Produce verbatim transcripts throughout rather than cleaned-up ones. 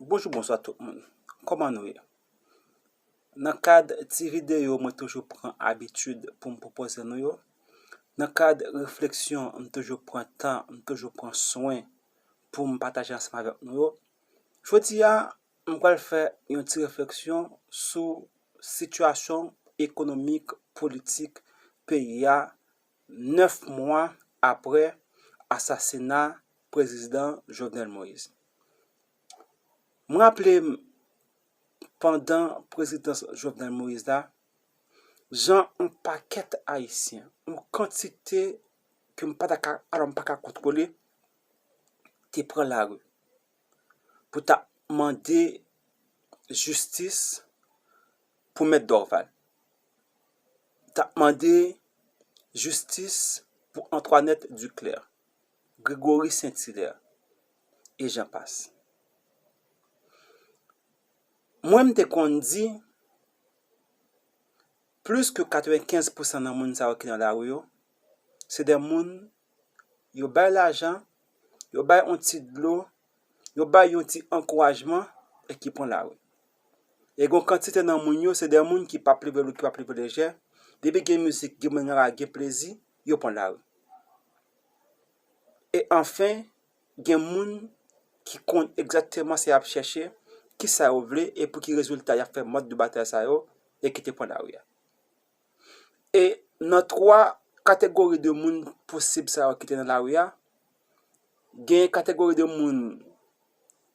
Bonjou, bonswa tout moun. Kòman nou ye? Nan kad ti videyo mwen toujou pran abitid pou m pwopoze nou yo, nan kad refleksyon m toujou pran tan, m toujou pran swen pou m pataje ansanm avèk nou yo, jodi a, m pral fè yon ti refleksyon sou sitiyasyon ekonomik, politik peyi a nèf mwa apre asasina prezidan Jovenel Moïse. M raple m, pandan prezidans Jovenel Moïse la, jan yon pakèt Ayisyen, yon kantite ke m pa ta ka, alò m pa ka kontwole, te pran lari pou t ap mande jistis pou Mèt Dorval, t ap mande jistis pou Antoinette Duclair, Gregory Saint-Hilaire, e jan pas. Mwen, m te konn di, plis ke katrevenkenz pousan nan moun sa yo ki nan lari yo, se de moun yo bay lajan, yo bay yon ti dlo, yo bay yon ti ankourajman e ki pran lari. E gen yon kantite nan moun yo, se de moun ki pa privilèje, ki pa privilèje. Depi gen mizik, gen moun rara, gen plezi, yo pran lari. E anfen, gen moun ki konn egzakteman sa y ap chèche, ki sa yo vle, e pou ki rezilta y ap fè mòd de batay sa yo, e ki te pran lari a. E nan twa kategori de moun posib sa yo ki te nan lari a, gen kategori de moun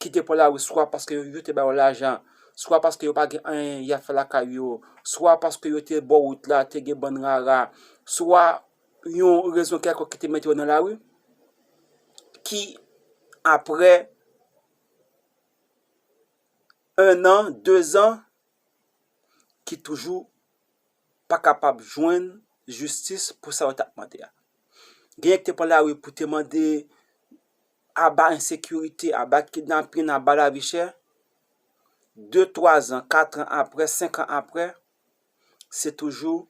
ki te pran lari swa paske yo, yo te ba yo lajan, swa paske yo pa gen anyen y ap fè lakay yo, swa paske yo te bò wout la, te gen bann rara, swa yon rezon kèlkonk ki te mete yo nan lari, ki apre en an, de zan, ki toujou pa kapab jwenn jistis pou sa yo t ap mande a. Genyen ki te pran lari pou te mande aba ensekirite, aba kidnapin, aba lavi chè. De, twa zan, kat an apre, senk an apre, se toujou,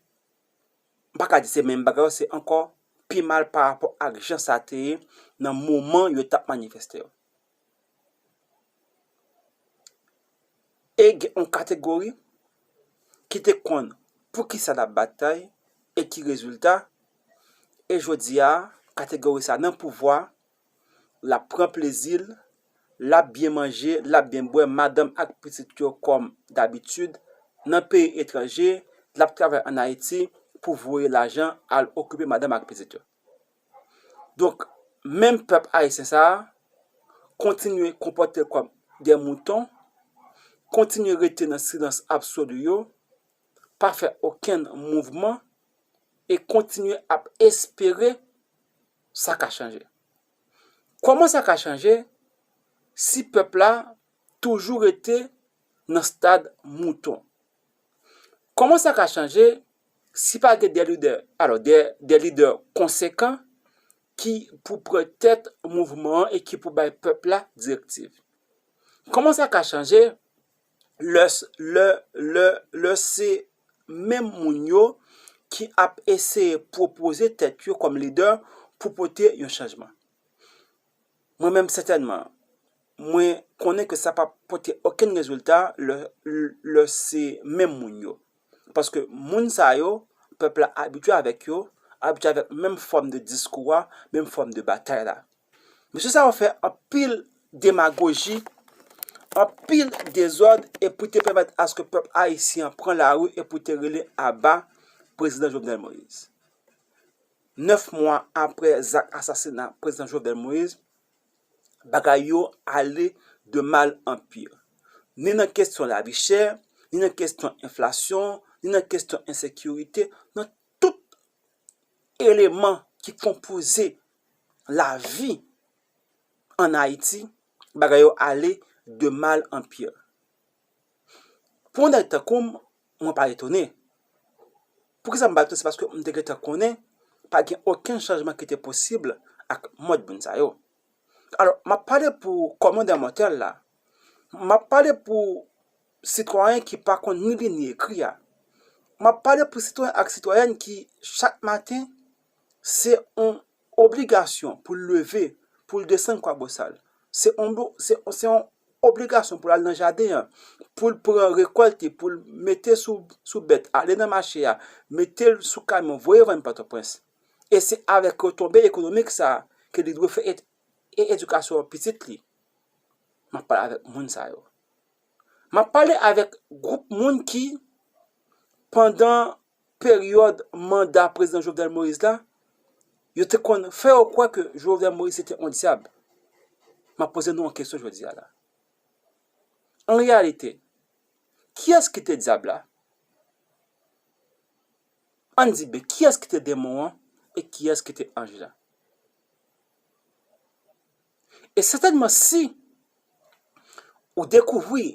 m pa ka di se menm bagay yo, se ankò pi mal pa rapò ak jan sa te ye nan moman yo t ap manifeste yo. E gen yon kategori ki te konn poukisa l ap batay e ki rezilta, e jodi a, kategori sa nan pouvwa, l ap pran plezi l, l ap byen manje, l ap byen bwè, madanm ak pitit yo kòm dabitid, nan peyi etranje, l ap travay ann Ayiti pou voye lajan al okipe madanm ak pitit yo. Donk, menm pèp ayisyen sa a kontinye konpòte l kòm de mouton, kontinye rete nan silans absoli yo, pa fè okenn mouvman e kontinye ap espere sa ka chanje. Kòman sa ka chanje si pèp la toujou rete nan stad mouton? Kòman sa ka chanje si pa gen de lidè, alò, de, de lidè konsekan ki pou pran tèt mouvman an e ki pou bay pèp la direktiv? Kòman sa ka chanje lè, lè, lè, lè se menm moun yo ki ap eseye pwopoze tèt yo kòm lidè pou pote yon chanjman? Mwen menm, sètènman, mwen konnen ke sa p ap pote okenn rezilta lè, lè se menm moun yo. Paske moun sa yo, pèp la abitye avèk yo, abitye avèk menm fòm de diskou a, menm fòm de batay la. Mesye sa yo fè anpil demagoji, anpil dezòd, e pou te pèmèt aske pèp ayisyen an pran lari e pou te rele aba prezidan Jovenel Moïse. Nèf mwa apre zak asasina prezidan Jovenel Moïse, bagay yo ale de mal an pi. Ni nan kesyon lavi chè, ni nan kesyon enflasyon, ni nan kesyon ensekirite, nan tout eleman ki konpoze lavi ann Ayiti, bagay yo ale de mal an pi. Pou yon nèg tankou m, mwen pa etone. Poukisa m pa etone? Se paske m te gentan konnen pa gen okenn chanjman ki te posib ak mòd moun sa yo. Alò, m ap pale pou kòmandè mòtèl la. M ap pale pou sitwayen ki pa konn ni li ni ekri a. M ap pale pou sitwayen ak sitwayèn ki, chak maten, se yon obligasyon pou l leve, pou l desann Kwabosal. Se yon, se, se yon obligasyon pou l al nan jaden an, pou l pran rekòlt li, pou l mete sou, sou bèt, ale nan mache a, mete l sou kamyon, voye vann Pòtoprens. E se avèk retonbe ekonomik sa a ke li dwe fè ed-, e edikasyon pitit li. M ap pale avèk moun sa yo. M ap pale avèk gwoup moun ki, pandan peryòd manda prezidan Jovenel Moïse la, yo te konn fè yo kwè ke Jovenel Moïse se te yon dyab. M ap poze nou yon kesyon jodi a la. An reyalite, kiyès ki te dyab la? Ann di byen, kiyès ki te demon an e kiyès ki te anj la? E sètènman, si ou dekouvri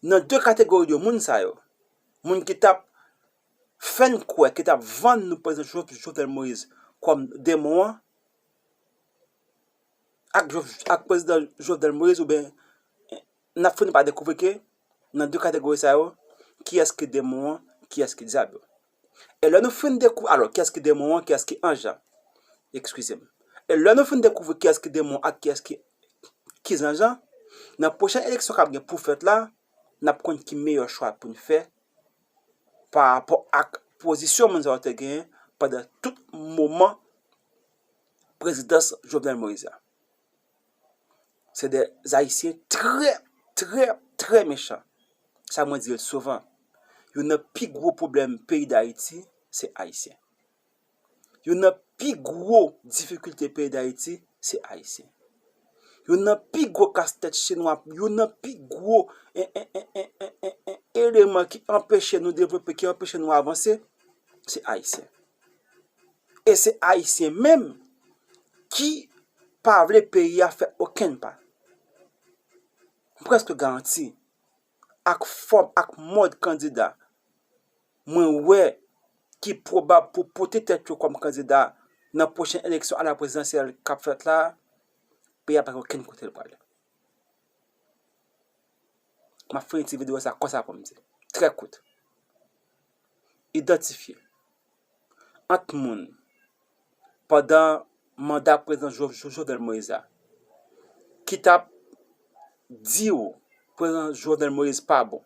nan de kategori de moun sa yo, moun ki t ap fè n kwè, ki t ap vann nou prezidan Jo-, Jovenel Moïse kòm demon an, ak Jo-, ak prezidan Jovenel Moïse, oubyen n ap fini pa dekouvri ke nan de kategori sa yo, kiyès ki demon an, kiyès ki dyab yo. E lè nou fin dekou-, alò, kiyès ki demon an, kiyès ki anj lan? Eskize m. E lè nou fin dekouvri kiyès ki demon an ak kiyès ki, ki zanj lan, nan pwochèn eleksyon k ap gen pou fèt la, n ap konn ki meyè chwa pou n fè pa rapò ak pozisyon moun sa yo te genyen pandan tout moman prezidans Jovenel Moïse la. Se de Ayisyen trè, trè, trè mechan. Sa mwen di l souvan. Youn nan pi gwo pwoblèm peyi Dayiti, se Ayisyen. Youn nan pi gwo difikilte peyi Dayiti, se Ayisyen. Youn nan pi gwo kastèt chinwa, youn nan pi gwo, en, en, en, eleman ki anpeche nou devlope, ki anpeche nou avanse, se Ayisyen. E se Ayisyen menm ki pa vle peyi a fè okenn pa. M prèske garanti, ak fòm, ak mòd kandida mwen wè ki pwobab pou pote tèt yo kòm kandida nan pwochen eleksyon a la prezidansyèl k ap fèt la, peyi a pa gen okenn kote l prale. M ap fini ti videyo sa konsa pou m di. Trè kout. Idantifye ant moun pandan manda prezidan Jo-, Jo-, Jovenel Moïse la, ki t ap di w prezidan Jovenel Moïse pa bon,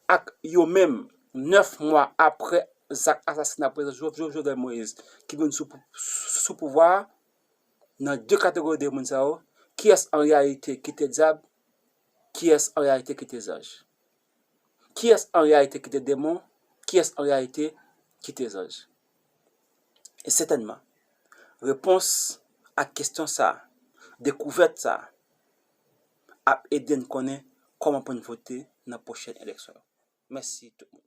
ak yo menm, nèf mwa apre zak asasina prezidan Jo-, Jo-, Jovenel Moïse, ki vin sou pou-, sou pouvwa a, nan de kategori de moun sa yo, kiyès an reyalite ki te dyab, kiyès an reyalite ki te zanj? Kiyès an reyalite ki te demon? Kiyès an reyalite ki te zanj? E sètènman, repons ak kesyon sa a, dekouvèt sa a, ap ede n konnen kòman pou n vote nan pwochèn eleksyon yo. Mèsi tout moun.